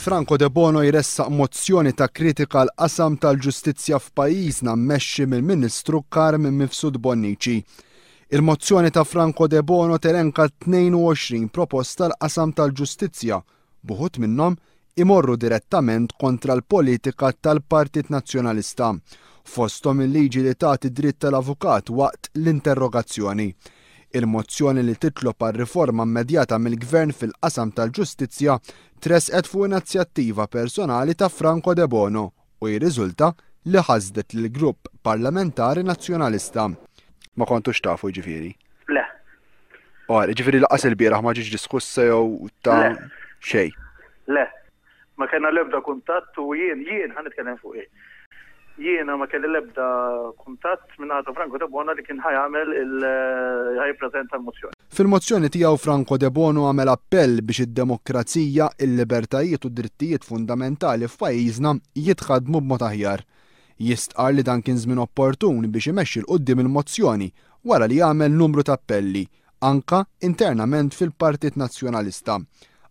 Franco Debono jressaq mozzjoni ta' kritika għall-qasam tal-ġustizzja f'pajjiżna mmexxi mill-Ministru Carm Mifsud Bonnici. Il-mozzjoni ta' Franco Debono telenka 22 proposta għall-qasam tal-ġustizzja, b'uħud minnhom imorru direttament kontra l-politika tal-Partit Nazzjonalista, fosthom il-liġi li tagħti dritt tal-avukat waqt l-interrogazzjoni. Il-mozzjoni li titlob għal riforma immedjata mill-Gvern fil-qasam tal-ġustizzja tressqet fuq inazjattiva personali ta' Franco Debono u jirriżulta li ħasdet lill-Grupp Parlamentari Nazzjonalista. Ma kontux tafu jiġifieri? Le. Ora, jiġifieri lanqas ilbieraħ ma ġietx diskussa jew ta' xejn? Le. Ma kellna l-ebda kuntatt u jien, jien, ħa nitkellem fuqi. Jiena ma kelli l-ebda kuntatt minn naħa ta' Franco Debono li kien ħa jagħmel il ħa jippreżenta l-mozzjoni. Fil-mozzjoni tiegħu Franco Debono għamel appell biex id-demokrazija, il-libertajiet u d-drittijiet fundamentali f'pajjiżna jitħaddmu b'mod aħjar. Jistqarr li dan kien żmien opportun biex imexxi 'l quddiem il-mozzjoni wara li għamel numru ta' appelli, anka internament fil-Partit Nazzjonalista.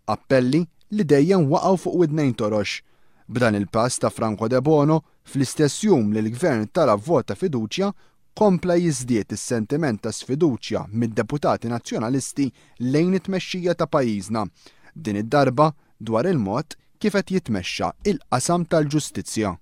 Appelli li dejjem waqgħu fuq widnejn torox. B'dan il-pass ta' Franco Debono, fl-istess jum li l-Gvern talab vot ta' fiduċja, kompla jiżdied is-sentiment ta' sfiduċja mid-deputati Nazzjonalisti lejn it-tmexxija ta' pajjiżna, din id-darba dwar il-mod kif qed jitmexxa il-qasam tal-ġustizzja.